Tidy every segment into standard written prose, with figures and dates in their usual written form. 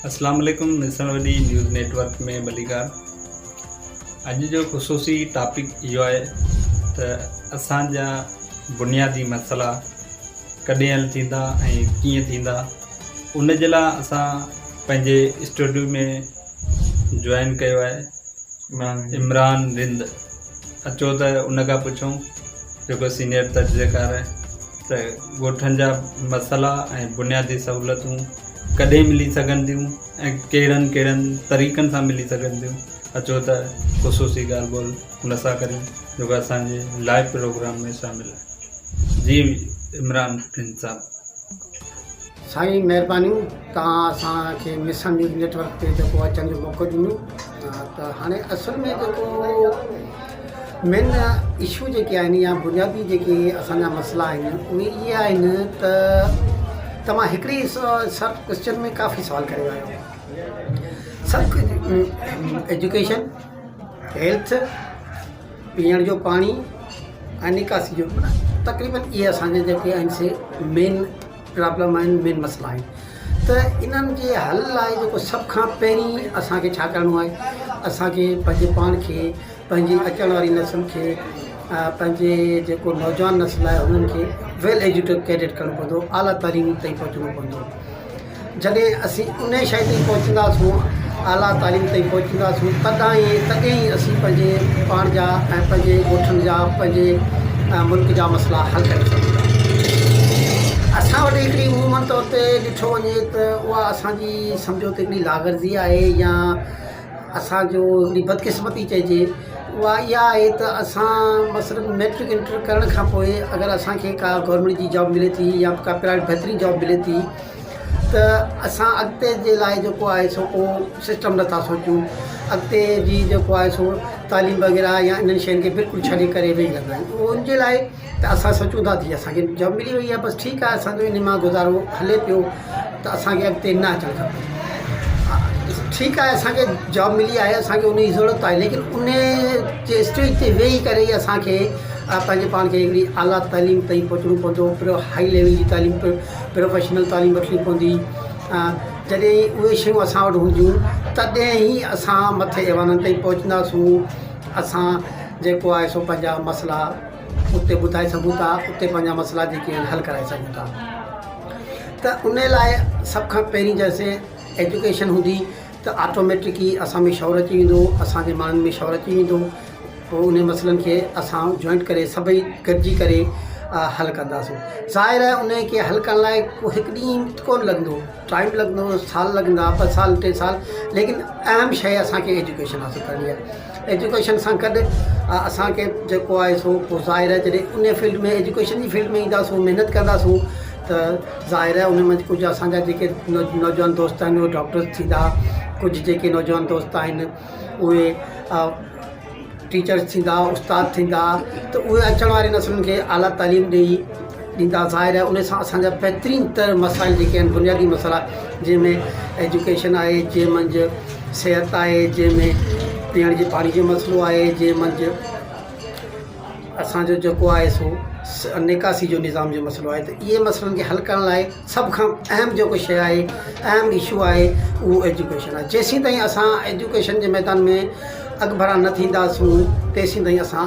اسلام عليڪم ڏسڻ وڏي نيوز نيٽ ورڪ ۾ ڀليڪار اڄ جو خصوصي ٽاپڪ اهو آهي ته اسان جا بنيادي مسئلا ڪڏهن حل ٿيندا ۽ ڪيئن ٿيندا ان جي لاء اسان پنهنجي اسٽوڊيو ۾ جوائن ڪيو آهي عمران رند اچو ته ان کان پڇون جيڪو سينئر تجزيڪار آهي ته ڳوٺن جا مسئلا ۽ بنيادي سهولتون ڪڏهن ملي سگهن ٿيون ۽ ڪهڙن ڪهڙن طريقن سان ملي سگهن ٿيون اچو ته خصوصي ڳالهه ٻولهه ان سان ڪريون جيڪو اسان جي لائيو پروگرام ۾ شامل آهي جي عمران رند صاحب. سائين مهربانيون توهان اسان کي مسڻ نيوز نيٽ ورڪ تي جيڪو اچڻ جو موقعو ڏنو ته هاڻي اصل ۾ جيڪو مين اشو جيڪي آهن يا بنيادي جيڪي اسان جا مسئلا آهن اهي اهي آهن ته توهان هڪڙي سر ڪوشچن ۾ ڪافي سوال ڪري ويا آهيو سڀ ايجوڪيشن هيلٿ پيئڻ جو پاڻي ۽ نڪاسي جو تقريبن اهي اسان جا جيڪي آهن سي مين پرابلم آهن مين مسئلا آهن ته انهن جي حل لاء جيڪو سڀ کان پهرين اسانکي ڇا ڪرڻو آهي اسانکي پنهنجي پاڻ کي پنهنجي اچڻ واري نسل کي پنهنجي جيڪو نوجوان نسل آهي انهن کي ويل ايجوڪيٽيڊ ڪرڻو پوندو اعليٰ تعليم تائين پهچڻو پوندو جڏهن اسين انهيء شيء تائين پهچنداسون، اعليٰ تعليم تائين پهچنداسون، تڏهن ئي تڏهن ئي اسين پنهنجي پاڻ جا ۽ پنهنجي ڳوٺن جا، پنهنجي ملڪ جا مسئلا حل ڪري سگهون ٿا. اسان وٽ هڪڙي عموماً طور تي ڏٺو وڃي ته اها اسان جي سمجهو ته هڪڙي لاغرضي آهي يا اسان جو هڪڙي بدقسمتي چئجي اها اها آهي ته اسان مثلاً ميٽرڪ انٽر ڪرڻ کان پوء اگر اسان کي ڪا گورنمينٽ جي جاب ملي ٿي يا ڪا پرائيويٽ بهترين جاب ملي ٿي ته اسان اڳتي جي لاء جيڪو آهي سو ڪو سسٽم نٿا سوچون اڳتي جي جيڪو آهي سو تعليم وغيره يا انهن شين کي بلڪل ڇڏي ڪري ويهي رهندا آهيون ان جي لاء ته اسان سوچون ٿا جي اسانکي جاب ملي وئي آهي بس ٺيڪ آهي اسانجو ان مان گذارو هلي پيو ته اسانکي اڳتي نه اچڻ کپي ٺيڪ آهي اسانکي جاب ملي آهي اسانکي ان جي ضرورت آهي ليڪن ان جي اسٽيج تي ويهي ڪري ئي اسانکي پنهنجي پاڻ کي هڪڙي اعليٰ تعليم تائين پهچڻو پوندو هائي ليول جي تعليم پروفيشنل تعليم وٺڻي پوندي جڏهن اهي شيون اسان وٽ هونديون تڏهن ئي اسان مٿي ايوانن تائين پهچنداسون اسان جيڪو آهي سو پنهنجا مسئلا اتي ٻڌائي سگهون ٿا اتي پنهنجا مسئلا جيڪي آهن حل ڪرائي سگهون ٿا ته ان لاء سڀ کان پهرين جيسين ايجوڪيشن هوندي ته آٽوميٽڪ ئي اسان ۾ شعور اچي ويندو اسان جي ماڻهن ۾ شعور اچي ويندو پوء انهن مسئلن کي اسان جوائنٽ ڪري سڀئي گڏجي ڪري حل ڪنداسون ظاهر آهي ان کي حل ڪرڻ لاء ڪو هڪ ڏينهن ڪونه لڳندو ٽائيم لڳندو سال لڳندا ٻه سال ٽي سال ليڪن اهم شيء اسانکي ايجوڪيشن حاصل ڪرڻي آهي ايجوڪيشن سان گڏ اسانکي جيڪو آهي سو پوء ظاهر آهي جڏهن ان فيلڊ ۾ ايجوڪيشن جي فيلڊ ۾ اينداسون محنت ڪنداسون ته ظاهر آهي ان منجهه ڪجهه اسانجا جيڪي نوجوان دوست آهن اهي ڊاڪٽرس ٿيندا ڪجهه جيڪي نوجوان دوست آهن اهي ٽيچرس ٿيندا استاد ٿيندا ته اهي اچڻ واري نسلن کي اعليٰ تعليم ڏئي ڏيندا ظاهر آهي ان سان اسانجا بهترين تر مسائل جيڪي آهن بنيادي مسئلا جنهن ۾ ايجوڪيشن آهي جنهن منجهه صحت آهي جنهن ۾ پيئڻ جي پاڻي جو مسئلو آهي جنهن منجهه اسانجو جيڪو آهي سو نڪاسي جو نظام جو مسئلو آهي ته اهي مسئلن کي حل ڪرڻ لاء سڀ کان اهم جيڪو شيء آهي اهم اشو آهي اهو ايجوڪيشن آهي جيسين تائين اسان ايجوڪيشن جي ميدان ۾ اڳڀرا نه ٿينداسون تيسين تائين اسان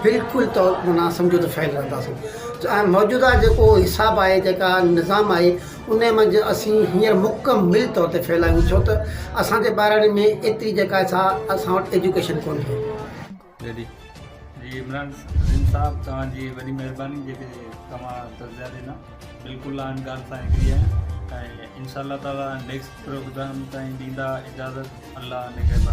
بلڪل طور معنيٰ سمجهو ته فيل رهنداسون ۽ موجوده جيڪو حساب آهي جيڪا نظام آهي ان منجهه اسين هينئر مڪمل طور تي فيل آهيون ڇو ته اسانجي ٻهراڙين ۾ ايتري جيڪا سا اسان وٽ ايجوڪيشن ڪونهي. ريڊي جي عمران رند صاحب توهان جي وڏي مهرباني جيڪي توهان تجزيا ڏنا بلڪل آن ڳالهه سان ايگري آهيان ۽ انشاء الله تعالي نيڪسٽ پروگرام تائين ڏيندا اجازت الله نگهبان.